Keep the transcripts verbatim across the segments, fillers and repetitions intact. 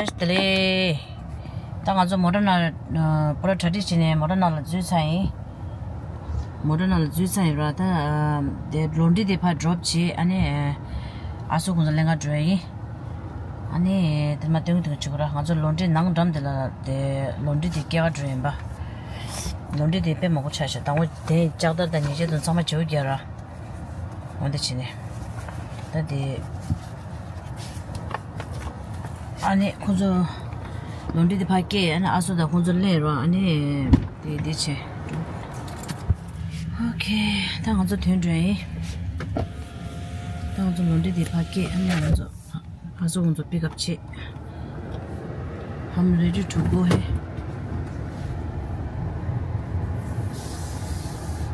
བདེ་ལེགས། ད་ང་ཚོ་མོ་ཊ་ནང་ཨ་པོ་ར་གྲ་སྒྲིག་བྱས་ནས་མོ་ཊ་ནང་ལ་འཛུལ་ཚར་ཡིན། མོ་ཊ་ནང་ལ་འཛུལ་ཚར་ཡིན་ར། ད་ཨ་དེ་ལོན་ཌི་དེ་ཕར་ཌོབ་བྱས། ཨ་ནི་ཨ་སོ་ཁོང་ཚོ་ལེན་ག་འགྲོ་ཡ་ཡིན། ཨ་ནི་དེ་མ་སྟོན་གི་འདུག་བྱེད་དགོས་ར། ང་ཚོ་ལོན་ཌི་ནང་འགྲམ་དེ་ལ་དེ་ལོན་ཌི་དེ་སྐྱེལ་ག་འགྲོ་ཡིན་པ། ལོན་ཌི་དེ་དཔེ་མང་པོ་ཆགས་ཤག་དང་པོ་དེ་ལྕགས་དར་དང་ཉེས་ཆད་དང་ཚང་མ་བྱེའུ་རྒྱག་ར། འོ་འདི་བྱས་ནས་ད་དེ། ཨ་ནི་ཁོང་ཚོ་ལོན་ཌི་དེ་ཕར་སྐྱེལ། ཨ་ནི་ཨ་སོ་དང་ཁོང་ཚོ་ལེན་རོགས། ཨ་ནི་དེ་དེ་བྱས། ཨོ་ཁེ། ད་ང་ཚོ་ཐོན་འགྲོ་ཡིན། ད་ང་ཚོ་ལོན་ཌི་དེ་ཕར་སྐྱེལ། ཨ་ནི་ང་ཚོ་ཨ་སོ་ཁོང་ཚོ་པིག་ཨབ་བྱས། I'm ready to go ahead.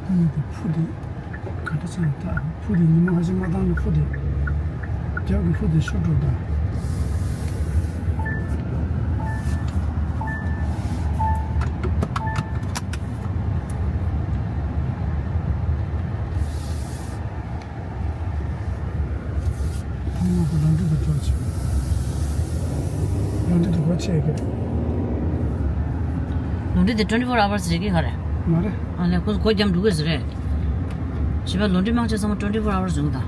ཨ་ནི་དེ་ཕུ་དེ། ག་འདྲ་ཆགས་ཡོད་ད། ཕུ་དེ་ཉི་མ་ཧ་ཅང་མ་བཏང་ན་ཕུ་དེ། རྒྱབ་ཀྱི་ཕུ་དེ་ཤོར་འགྲོ་ད། ཁོང་མ་ཁོ་ལོན་ཌི་དེ་འགྲོ་ཆེ། ལོན་ཌི་དེ་སྒོ་ཕྱེ་གི་རེད། ལོན་ཌི་དེ་twenty four hours རེད་ཀྱི་ག་རེད། མ་རེད། ཨ་ལས་ཁོ་སྒོ་རྒྱབ་འགྲོ་གི་ཟེར་རེད། བྱས་པ་ལོན་ཌི་མང་ཆེ་ཚང་མ་twenty four hours ཡོང་གི་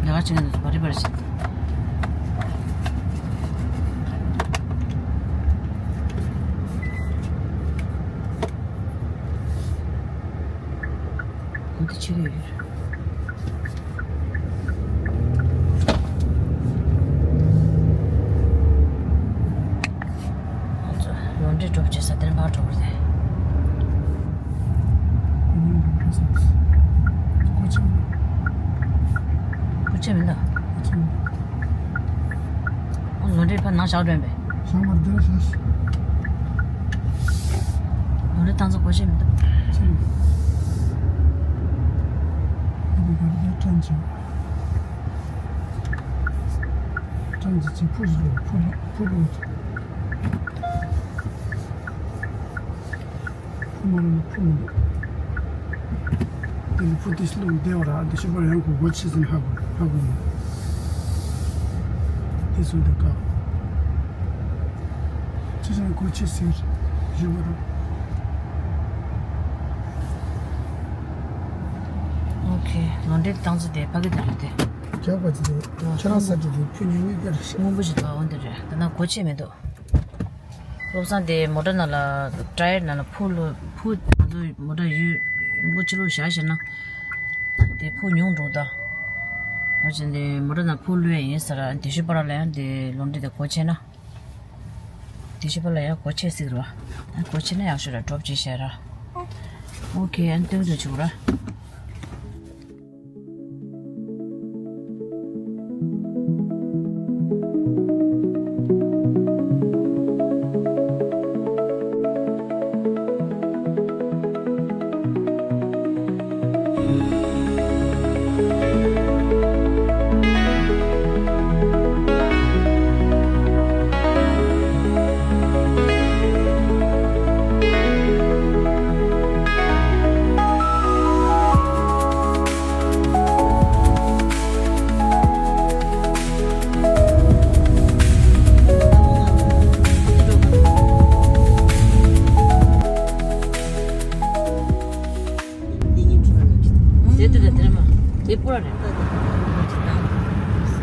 ད། ལས་ཀ་བྱེད་མཁན་དེ་ཚོ་བ་རི་བ་རི་བྱེད། ཁོང་དེ་ཕྱི་རེད། ང་ཚོ་ལོན་ཌི་སྒྲུབ་བྱེད་ས་དེར་མར་འགྲོ་དགོས་རེད། སྒོ་ཕྱེ་མི་འདུག་སྒོ་ཕྱེ་མི་འདུག་ཨ་ལོན་ཌི་ཕར་ནང་བཞག་འགྲོ་ཡིན་པས། ཞང་མར་འདིར་ཤ་ཤ། ང་རེ་ཏང་ཙ་གོ་ཤེས་མི་འདུག་ཅི་རེད། འདི་ག་རེ་ད་ཀྲན་ཅི། ཀྲན་ཅི་ཅི་ཕུ་ཞིག་ལོ་ཕུ་ལོ་ཕུ་ལོ། ཕུ་མ་རེད་ལ་ཕུ་མི་འདུག་དེ་ནི་ཕུ་དེ་སློབ་བདེ་བ་ར་འདི་ཤོད་པར་ཡང་གོ་གོ་ཆེ་ཟིན་ཧ་གོ་ཧ་གོ་མི་དེ་སུ་འདི་ཀ་ཆེ་ཟིན་གོ་ཆེ་ཟིན་ཞུ་བ་ར། ཨོ་ཁེ། ལོ་འདྲེ་བཏང་ཚེ་དེ་ཕ་གི་དེ་རེད་དེ། རྒྱག་པ་ཅི་དེ་ཁྱེད་རང་ས་དེ་དེ་ཕུ་ཉུང་ཉུང་དེ་རེད། སྔོན་པོ་ཞིག་འདུག་འོ་འདི་རེད། ད་ན་གོ་ཆེ་མི་འདུག་བློ་བཟང་དེ་མོ་ཊ་ནང་ལ་ཊ་ཡར་ནང་ལ་ཕུ་ལོ་ཕུ་ང་ཚོ་མོ་ཊ་ཡུ་ཡུ་མགོ་ཕྱི་ལོགས་བཞག་བཞག་ན་དེ་ཕུ་ཉུང་འགྲོ་ད། ང་ཚོ་འདི་མོ་ཊ་ནང་ཕུ་ལོས་ཡིན་ཟེར་དེ་ཤུ་པ་ར་ལ་ཡང་དེ་ལོ་འདི་དེ་གོ་ཆེ་ན་དེ་ཤུ་པ་ལ་ཡང་གོ་ཆེ་སྲིད་ར། གོ་ཆེ་ན་ཡག་ཤོས་ར་ཌོབ་ཅིག་བྱས་ར། ཨོ་ཁེ། ཨན་སྟོན་དུ་བཅུག་ར། དེ་དེ་རེད་དེ་རེད་མ། དེ་པོ་ར་རེད།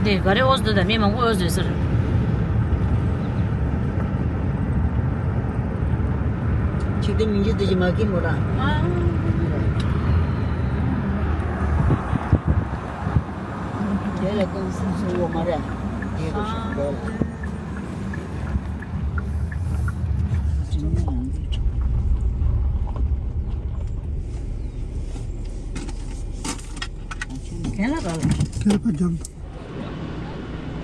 དེ་ག་རེ་འོས་འདུག་ད་མི་མང་པོ་འོས་འདུག་ཟེར། ཁྱེད་དེ་མི་འཇིག་དེ་ཅི་མ་ཀི་མོ་ར། དེ་ལ་ཀུན་སེམས་སུ་འོ་མ་ར། དེ་རུ་ཞིག་དེ་ལ། ཁྱེད་ལ་ར་ལ། ཁྱེད་ལ་ཕ་རྒྱབ།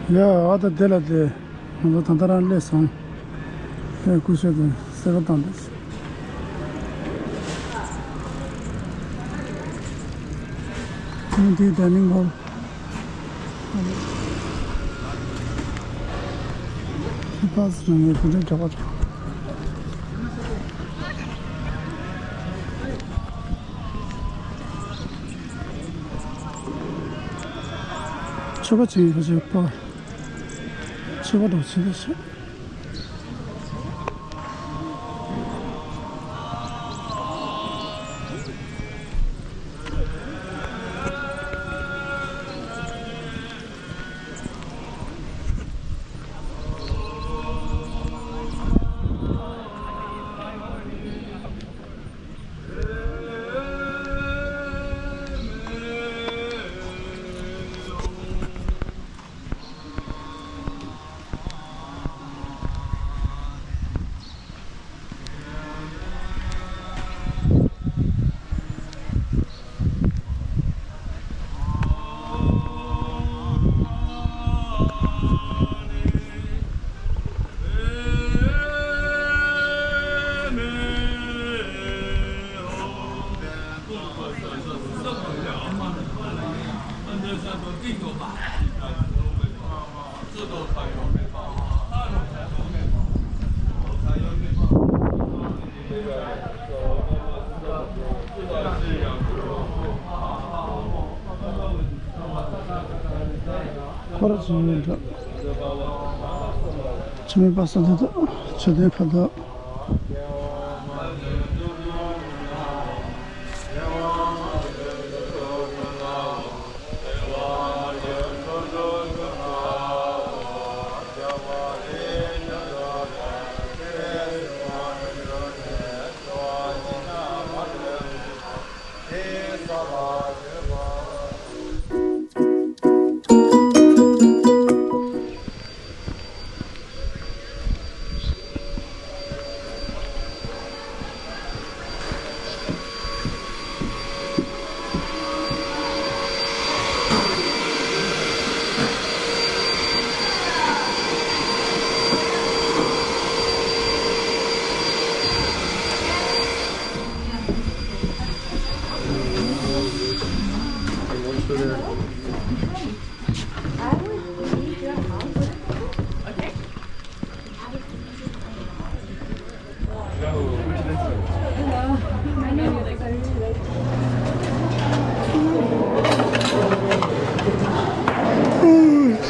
ཡ་ཨ་ད་དེ་ལ་དེ། ང་ཚོ་ད་ལྟ་རང་སླེབས་སོང་། ཨེ་སྐུ་ཞབས་དང་གསལ་ཁ་བཏང་འདུག་ཨ་ནི་དེའི་ཌའི་ནིང་ཧོལ། ཨ་ནི་པ་སི་རང་ངའི་གུང་ཁྲན་གྲྭ་པ་དང་། ཆོས་པ་ཆེན་ཡོད་པ་ཆོས་པ། ཆོས་པ་འགྲོ་ཆེན་པོ་ཆེ། འཆི་མེད་པ་སངས་རྒྱས་དང་མཆོད་རྟེན་ཕ་དང་།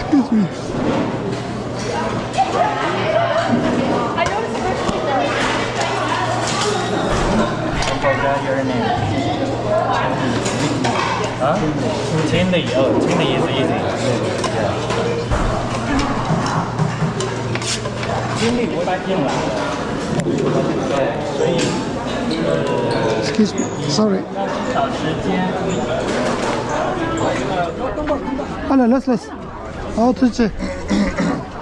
Excuse me. Huh? Chinli. Oh, Chinli is easy. Yeah. Chinli. Excuse me. Sorry. Hello, let's, let's. ཨོ་ཐུགས་རྗེ་ཆེ།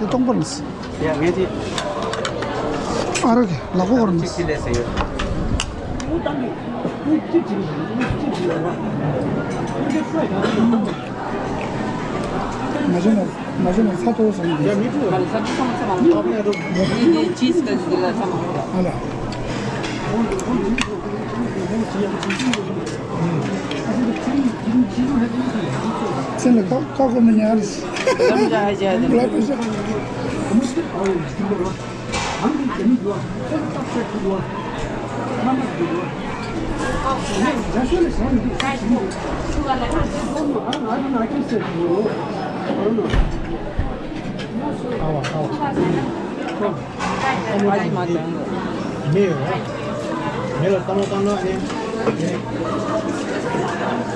དེ་སྟོང་པ་རེད། ཡ་ངས་དེ། ཨ་རོགས་ཀྱི་ལག་པ་སྐོར་ནས། གཅིག་གཅིག་ལས་ཟེར་ཡོད། མ་བྱུང་ན་མ་བྱུང་ན་ཚ་ཏོག་ཙམ་འདི། ཡ་མི་འགྲོ། ང་ལ་ཚ་ཏོག་ཙམ་ཚ་མ་འགྲོ། འདི་འདི་ཅིས་ག་ཅིག་ལ་ཚ་མ་འགྲོ། ཨ་ལ། སེམས་ལ་ཁ་ཁ་ཁོ་མི་ཉར་རེད། ལམ་འཇའ་ཧ་ཅང་དེ། ལ་ཁ་ཤ། ཨ་ལ་ཨ་ལ། ཨ་ལ་མ་དང་། མེ་ཡོད། མེ་ལ་བཏང་བ་བཏང་ན་ཨ་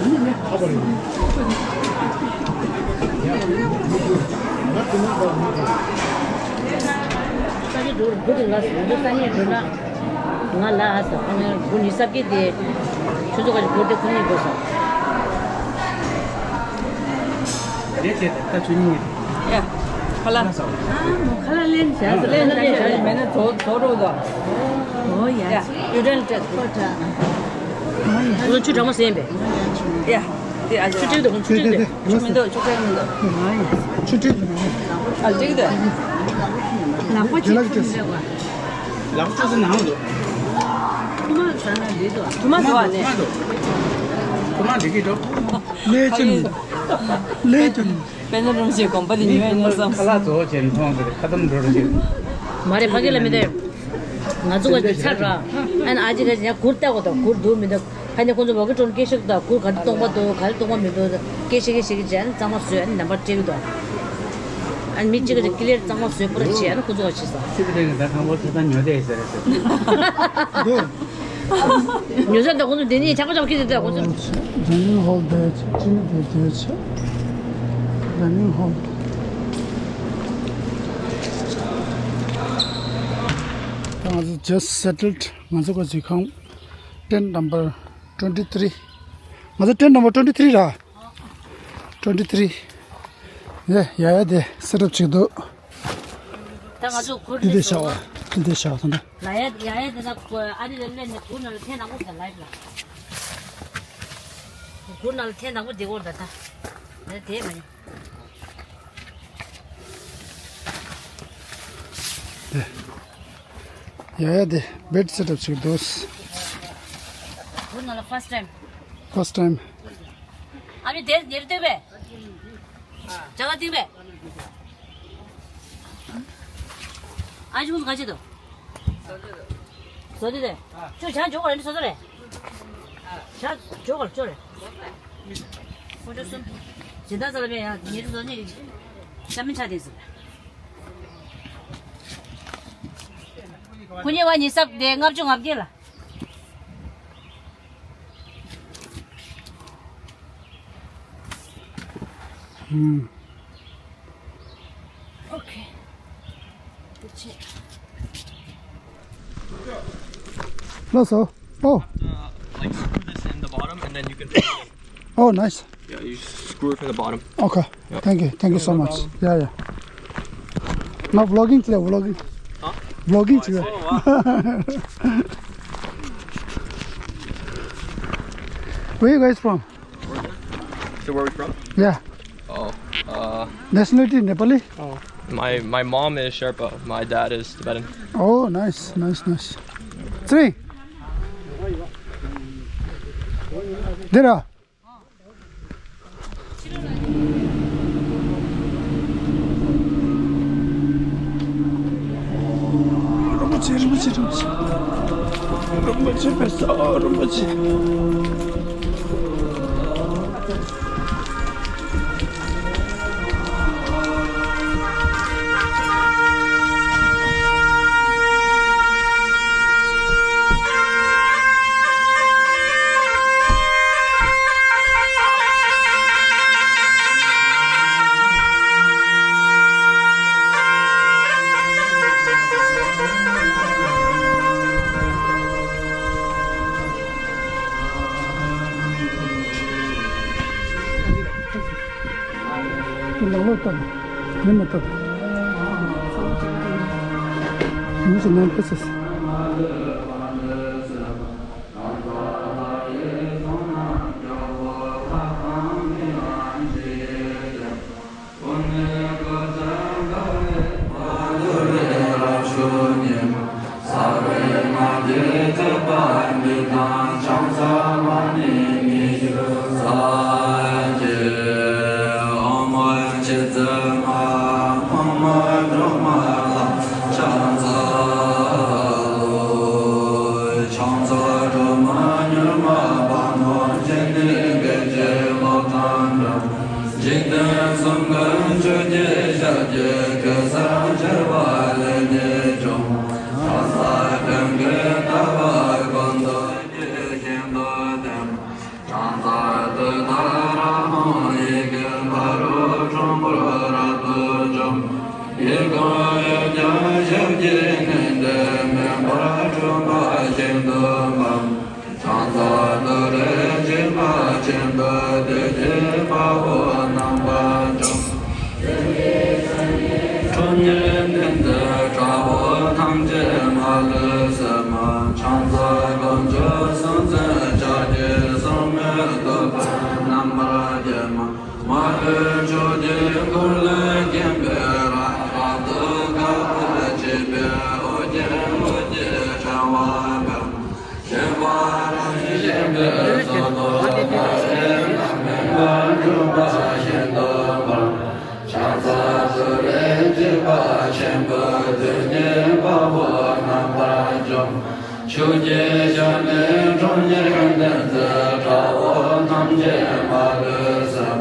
ནི། ཨ་པ་རེད། ཡ། ང་དེ་ན་པ་ང་དེ། ས་གི་འགྲོ་འགྲོ་དེ་ལ་འགྲོ་ས་ནས་འགྲོ་ན། ང་ལ་ཨ་ས་ཁོང་ནས་འགྲོ་ནི་ས་གི་དེ། ཆུ་ཚོད་ག་ཅིག་འགྲོ་དེ་ཁོང་ནས་འགྲོ་ས། རེད་བྱས་ད་ཆུ་གཉིས། ཡ། ཁ་ལག་ཁ་ལག་ཟ། ཨ་མོ་ཁ་ལག་ལེན་བྱ་ཟ། ལེན་བྱ་ཟ། མེད་ན་ཚོ་ཚོ་རོགས་ཟ། ཨོ་ཡ། ཡ། ཡུ་ཏན་ཏེ། ཁོ་ད། ཨོ་ཡ། ཁོ་ཆུ་གྲང་མོ་ཟེར་ཡིན་པས། ཡ། དེ་ཨ་ཅག་ཆུ་ཁྲིད་འདུག་ཁོང་ཆུ་ཁྲིད་འདུག་ཆུ་མི་འདུག་ཆུ་ཁྲིད་མི་འདུག་ཨོ་ཡ། ཆུ་ཁྲིད་འདུག་ཨ་ཅིག་འདུག་ལག་པ་ཅིག་ཁྲིད་འདུག་ལག་ཆུ་ཚོད་ནང་འདུག་ཐུ་མ་ཟ་ན་འདི་འདུག་ཐུ་མ་འདུག་ཨ་ནི། ཐུ་མ་འདི་གི་འདུག་ལས་ཀྱང་ལས་ཀྱང་། དཔེར་ན་རུམ་བཞིན་གོམ་པ་དེ་ཉོས་ཡིན་ན་བསམ། ཁ་ལག་བཙོག་བྱས་མཐོང་ཟེར་ཁ་དམ་འགྲོ་རུ་བྱེད། མ་རེད་ཕ་གི་ལ་མི་འདོད། ང་ཚོ་ག་ཚར་ར། ཨ་ནི་ཨ་ཅེ་ག་ཅེ་ཡང་གུར་བལྟ་དགོས་དང་གུར་འདུག་མི་འདུག་ཕ་ནི་ཁོང་ཚོ་ཝོ་ཀི་ཀྲོན་སྐད་ཤོད་དང་གུར་ག་རེ་སྟོང་པ་འདུག་ག་རེ་སྟོང་པ་མི་འདུག་སྐད་ཤེས་ཀྱི་ཤེས་ཀྱི་བྱས་ཨ་ནི་གཙང་མ་བཟོས་ཨ་ནི་ནམ་བར་སྤྲད་ཀྱི་འདུག་ཨ་ནི་མི་གཅིག་ག་ཅིག་ཀི་ལེར་གཙང་མ་བཟོས་པོ་ར་བྱས་ཨ་ནི་ཁོང་ཚོ་ག་བྱེད་ས། སི་པི་ཏན་གི་ད་ཁང་པ་ཁ་སང་ཉོ་བསྡད་ཟེར་རེད་ཟེར། འདུག་ཉོ་ས་དང་ཁོང་ཚོ་འདི་ནས་ཆག་པ་ཆག་པ་ཁྱེར་ཏེ་ཁོང་ཚོ། Dining hall དེ་ཅི་ནི་དེ་དེ་ཆ། Dining hall། ད་ང་ཚོ་just settled ང་ཚོ་ག་ཅིག་ཁང་། Tent number twenty three། ང་ཚོ་tent number twenty three་ར། twenty three། ཡ་ཡ་ཡ་དེ་set up བྱེད་འདུག་ད་ང་ཚོ་གུར་འདི་དེ་བཞག་པ། འདི་དེ་བཞག་ད་ད། ལ་ཡ་ཡ་ཡ་དེ་ད་ཨ་རི་ལ་སླེབས་ནས་གུར་ནང་ལ་ཐེངས་དང་པོ་ད་ལ་ཡ་ལ། གུར་ནང་ལ་ཐེངས་དང་པོ་བསྡད་ཀྱི་ཡོད་རེད་ད་ད། ད་དེ་མ་ཡིན། དེ། ཡ་ཡ་དེ་bed set up བྱེད་འདུག་གུར་ནང་ལ་first time། first time། ཨ་མི་དེར་ཉེར་སྟོན་པས། ཇ་ག་ཏིང་པས། ཨ་ཅི་ཁོང་ཚོ་ག་བྱེད་དོ། བཟོ་དེ་དེ། ཁྱོད་ཇ་འཇོག་ག་རེ་འདི་བཟོ་བཟོ་རེད། ཇ་འཇོག་ག་རེ་ཅོ་རེད། ཁོ་ཚོ་གསུམ། ཇི་ལྟར་ཟ་ལ་བས་ཡ་ཉེར་བཟོ་ནི། ཤ་མི་ཆ་དེ་ཟེར། ཁོ་གཉིས་བ་ཉི་ཤུ་རྩ་ལྔ་བཅུ་ང་བརྒྱད་ལ། ཨུམ། Okay. That's it. That's all. Oh. Uh, like, screw this in the bottom, and then you can put it in. Oh, nice. Yeah, you just screw it from the bottom. Okay. Yep. Thank you. Thank you so much. Yeah, yeah. Now vlogging today, vlogging. Huh? Vlogging today. Oh, wow. Where you guys from? So where are we from? Yeah. Oh, uh, nationality Nepali? Oh. My, my mom is Sherpa. My dad is Tibetan. Oh, nice, nice, nice. Three. There are. རིན་པོ་ཆེ། རིན་པོ་ཆེ། རིན་པོ་ཆེ། རིན་པོ་ཆེ། ཕེབས་སོ། རིན་པོ་ཆེ། ནང་ལོགས་བཏབ། མི་མ་བཏབ། མི་ཚོ་ནང་ཕེབས་སོང་། འཇིག་རྟེན་གསུམ་མགོན་ཆོས་ཀྱི་ཞབས་ཀྱི་གེ་སར་བྱེ་བ་ལས་ཉིད་འབྱུང་། ཕྱག་འཚལ་ཀུན་གྱི་ལྟ་བ་ཀུན་ཏུ་ཡིད་བཞིན་དུ་ལྡན། ཕྱག་འཚལ་ཏུཏྟཱ་ར་ཧཱུྃ། ཡི་གེ་ཕ་རོལ་ཕྲེང་བར་རབ་ཏུ་འཇོམས། ཡི་དམ་ཡོན་ཏན་ཞབས་ཀྱི་སྣེ་འདྲེན་མེ་འབར་འཁྲུགས་པ་ཤིན་ཏུ་འབར། ཕྱག་འཚལ་ཏུ་རེ་འཇིགས་པ་ཆེན་པོས་བདུད་ཀྱི་དཔའ་བོ་རྣམ་པར་འཇོམས། ཁྲོ་གཉེར་ལྡན་མཛད་དགྲ་བོ་ཐམས་ཅད་མ་ལུས་གསོད་པ། ཕྱག་འཚལ་དཀོན་མཆོག་གསུམ་མཚོན་ཕྱག་རྒྱའི་ཟེའུ་འབྲུས་བསྟོད་པས་རྣམ་པར་རྒྱལ་མ། མ་ལུས་ཕྱོགས་བཅུའི་འཁོར་ལོས་བརྒྱན་པའི་རབ་ཏུ་དགའ་བར་བྱེད་པའི་ཨོ་རྒྱན་ཨོ་རྒྱན་ཕྲེང་བ་སྤེལ། ཕྱག་འཚལ་ཏུ་རེ་འཇིགས་པ་ཆེན་པོས་བདུད་ཀྱི་དཔའ་བོ་རྣམ་པར་འཇོམས། ཆོས་ཀྱི་ཞབས་ནི་ཁྲོ་གཉེར་ལྡན་མཛད་དགྲ་བོ་ཐམས་ཅད་མ་ལུས་གསོད།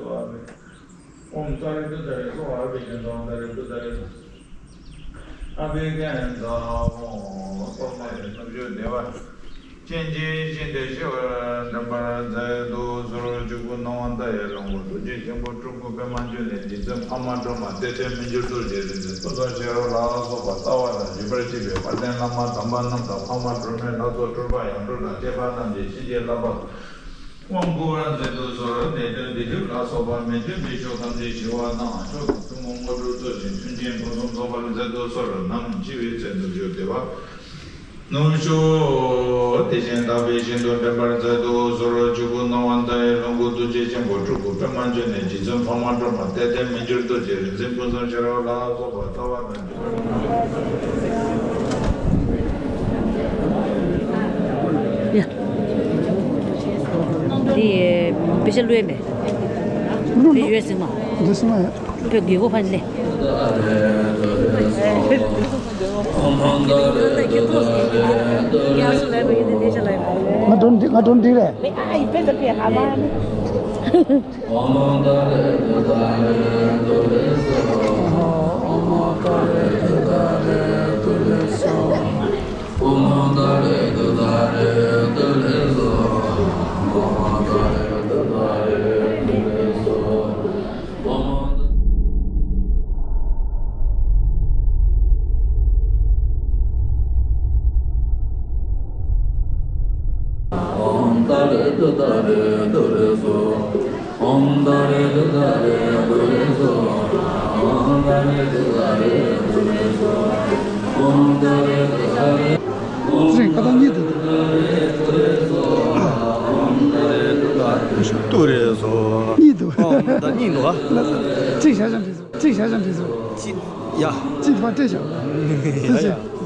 ཏུ་ཨ་བྷི། ཨོཾ་ཏཱ་རེ་ཏུཏྟཱ་རེ་སྭཱ་ཧཱ། ཨ་བྷི་ཥནྡ་ཨོཾ་ཏཱ་རེ་ཏུཏྟཱ་རེ། ཨ་བྷི་ཥནྡ་ཨོཾ། སྟོབས་མ་ཡིན་རྣམ་དཔྱོད་བདེ་བ་ཅན། ཇི་བཞིན་དུ་ཞི་བར་འདྲེན་པར་མཛད་དུ་གསོལ། ཆོས་སྐུ་སྣང་བ་མཐའ་ཡས་ལོངས་སྐུ་རྡོ་རྗེ་འཆང་ཕུ་སྤྲུལ་སྐུ་པདྨ་འབྱུང་གནས། རྗེ་བཙུན་འཕགས་མ་སྒྲོལ་མ་གཏེར་སྟོན་མི་འགྱུར་རྡོ་རྗེ་རིག་འཛིན་ཕུན་ཚོགས་ཤེས་རབ་ལ་སོགས་པ་རྩ་བ་དང་བརྒྱུད་པར་བཅས་པའི་དཔལ་ལྡན་བླ་མ་དམ་པ་རྣམས་དང་འཕགས་མ་སྒྲོལ་མའི་ལྷ་ཚོགས་སྤྲུལ་པ་ཡང་སྤྲུལ་དང་བཅས་པ་རྣམས་ཀྱིས་བྱིན་གྱིས་བརླབ་པར་དབང་བསྐུར་བར་མཛད་དུ་གསོལ། གནས་བརྟན་སྡིག་སྒྲིབ་ལ་སོགས་པ་མི་མཐུན་པའི་ཕྱོགས་ཐམས་ཅད་ཞི་བ་དང་མཆོག་དང་ཐུན་མོང་དངོས་གྲུབ་སྩོལ་ཞིང་མཐུན་རྐྱེན་ཕུན་སུམ་ཚོགས་པར་མཛད་དུ་གསོལ། ནམ་འཆི་བའི་ཚེ་ནུབ་ཕྱོགས་བདེ་བ་ནུབ་ཕྱོགས་དེ་བཞིན་དག་པའི་ཞིང་དུ་འདྲེན་པར་མཛད་དུ་གསོལ། ཆོས་སྐུ་སྣང་བ་མཐའ་ཡས་ལོངས་སྐུ་རྡོ་རྗེ་འཆང་ཕུ་སྤྲུལ་སྐུ་པདྨ་འབྱུང་གནས། རྗེ་བཙུན་འཕགས་མ་སྒྲོལ་མ་གཏེར་སྟོན་མི་འགྱུར་རྡོ་རྗེ་རིག་འཛིན་ཕུན་ཚོགས་ཤེས་རབ་ལ་སོགས་པ་རྩ་བ་དང་། འདི་དཔེ་ཆ་བླུགས་ཡས་མེད། བླུགས་དཔེ་ཡོད་ཟིན་མ། འདི་ཟིན་མ་ཡོད། དཔེ་དགོས་མཁོ་ཕ་ལས། ང་སྒྲོན་འདི་ང་སྒྲོན་འདི་རེད། ཅིག་ཁ་བཏང་གཉིད་དུ། ཏུ་རེ་སོ། གཉིད་དུ། ཨོ་ད་གཉིད་འདུག་ཨ། ཅིག་བྱ་བྱ་འདྲི་སོ། ཅིག་བྱ་བྱ་འདྲི་སོ། ཅིག་ཡ། ཅིག་ཕར་སྤྲད་བྱ། ཡ་ཡ།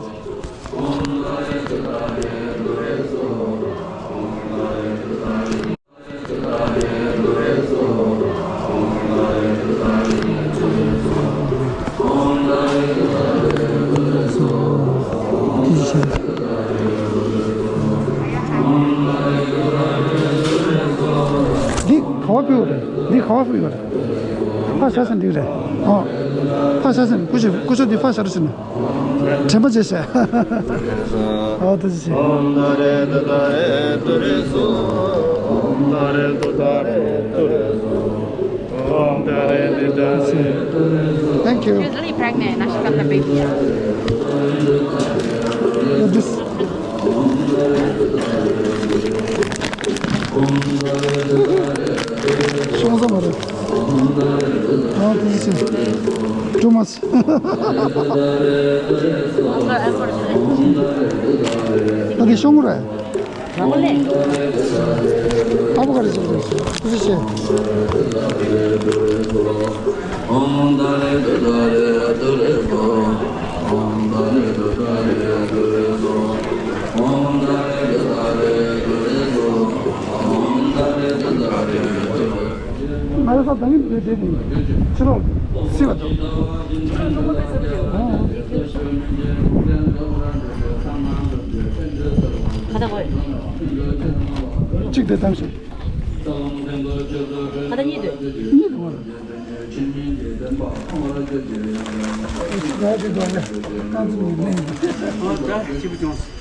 འདི་ག་བ་ཕུལ་བ་རེད། འདི་ག་བ་ཕུལ་བ་རེད། ཕ་ཤ་སེན་འདི་རེད། ཨོ། ཕ་ཤ་སེན་ཀུ་ཤུ་ཀུ་ཤུ་འདི་ཕ་ཤ་རུ་སེན། དྲན་པ་བྱས་ཤག་ཨོ་ཏུ་ཅི། ཨོཾ་ཏཱ་རེ་ཏུཏྟཱ་རེ་ཏུ་རེ་སོ། ཨོཾ་ཏཱ་རེ་ཏུཏྟཱ་རེ་ཏུ་རེ་སོ། ཨོཾ་ཏཱ་རེ་ཏུཏྟཱ་རེ་ཏུ་རེ་སོ། Thank you. She was really pregnant. Now she got the baby. Yeah, this. ཤོང་ས་མ་རེད། ཨོ་ཏུ་ཅི། Too much. ད་དེ་ཤོང་རེད། ཨ་ཕོ་ག་རེ་བྱེད་དགོས། ཁུ་ཆུ་བྱེད། ང་རང་ས་དང་གི་འདི་འདི་འདི་ཕྱི་ལོགས་སི་བ་དང་། ཁ་ད་གོ། གཅིག་དེ་བཏང་ཤོག་ཁ་ད་གཉིས་འདོད། གཉིས་འདོད་མ་རེད། ད་དེ་འདོད་ལེ། རྐང་འཛིན་མི་ལེན། ཨ་ཙི་བྱིས་པ་བྱུང་།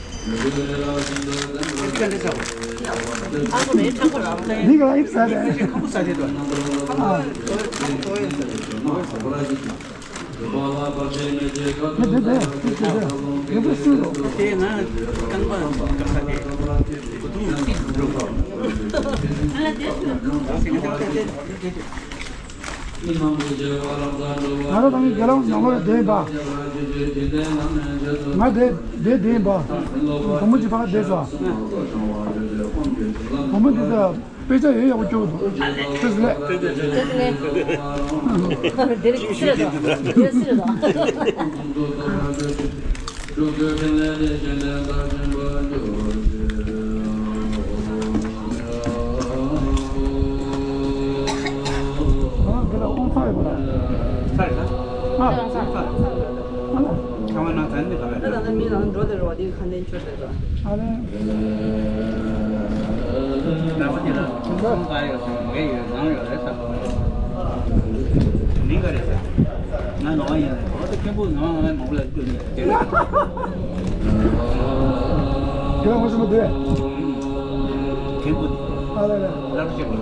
ཨ་ཁུ་མེད་ཁྲ་ཁུ་ར། འདི་ག་ཨིབ་ཟ་རེད། ཁ་ཁུ་ཟ་རེད་དོ། ཨ། ཨ་ཏོ་ཡེ་ཟ་རེད། ཨ་ཏོ་ཡེ་ཟ་རེད། ཨ་ཏོ་ཡེ་ཟ་རེད། ཡོད་པའི་སུ་རོ། དེ་ན་རྐང་པ་རྐང་པ་དེ་གོ་ཐུང་ཚིག་འགྲོ་གོ། ང་རང་ཚང་མའི་དགེ་སློང་ནང་ལོགས་ལ་བསྡད་ཡིན་པ། ང་དེ་དེ་བསྡད་ཡིན་པ། བུ་མོ་གཅིག་ཕ་ག་བསྡད་སོང་། བུ་མོ་འདི་ད་དཔེ་ཆ་ཡོད་ཡག་པོ་སྐྱོར་འདུག་ཏོག་ཙམ་ལས། ཏོག་ཙམ་ལས། དེ་རིང་སི་ར་དང་། དེ་སི་ར་དང་། ཐུགས་རྗེ་ཆེ། ཨ་ལེ། ད་བ་དེ་ལ་ཁོང་ག་ཡོད་སོང་། ངས་ཡོད་ནང་ཡོད་རེད་ས། མིང་ག་རེད་ས། ང་ནོར་ཡིན་རེད། འོ་ད་མཁན་པོ་ནང་ང་མང་པོ་ལ་སྐྱོན་ནས་དེ་རེད། དེ་ལ་ངོ་ཤེས་པ་འདུག་མཁན་པོ། ཨ་ལེ་ལེ། ལབ་ཤེས་པ།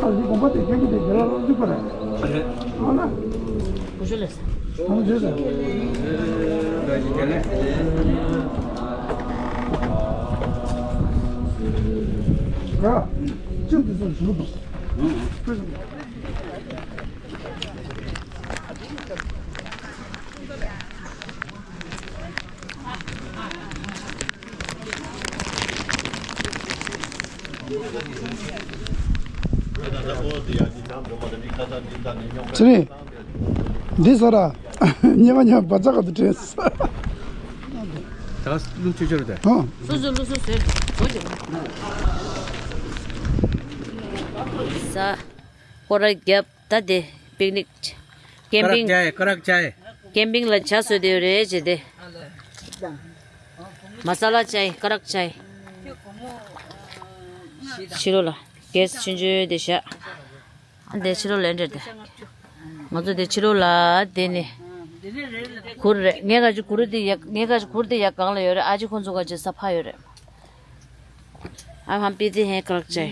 ཨ་ལེ་དགོན་པ་དེ་མཁན་པོ་དེ་དེ་ལ་སློབ་འཇུག་པ་རེད། རེད། ཨ་ལེ། ཨ་ལེ་བྱས་ཙང་། ཡ། ཅི་འདི་ཚོ་ཞུ་འདུག་ཚེ་རིང་། འདི་ཟ་ར། ཉེ་མ་ཉེ་མ་བ་ཚ་ག་དུ་དྲན། ད་ག་ལུག་ཆུ་ཆུར་དེ། ཧང་། སོ་སོ་ལུག་སོ་སོའི་གོ་ཅི། ཟ། སྐོར་ར་རྒྱབ། ད་དེ་པིག་ནིག་ཀེམ་པིང་། ཀ་རག་ཅའི། ཀ་རག་ཅའི། ཀེམ་པིང་ལ་ཇ་བཟོས་བསྡད་ཡོད་རེད་ཅེས་དེ། མ་ས་ལ་ཅའི། ཀ་རག་ཅའི། ཕྱི་ལོགས་ལ་གེ་སི་ཆུང་ཆུང་དེ་བཞག་དེ་ཕྱི་ལོགས་ལ་འདྲེར་དེ། ང་ཚོ་དེ་ཕྱི་ལོགས་ལ་དེ་ནི་གུར་རེད། ངས་ག་ཅི་གུར་དེ་ཡ། ངས་ག་ཅི་གུར་དེ་ཡ་གང་ལ་ཡོད་རེད། ཨ་ཅེ་ཁོང་ཚོ་ག་ཅི་ས་ཕ་ཡོད་རེད། अब हम पीते हैं कड़क चाय।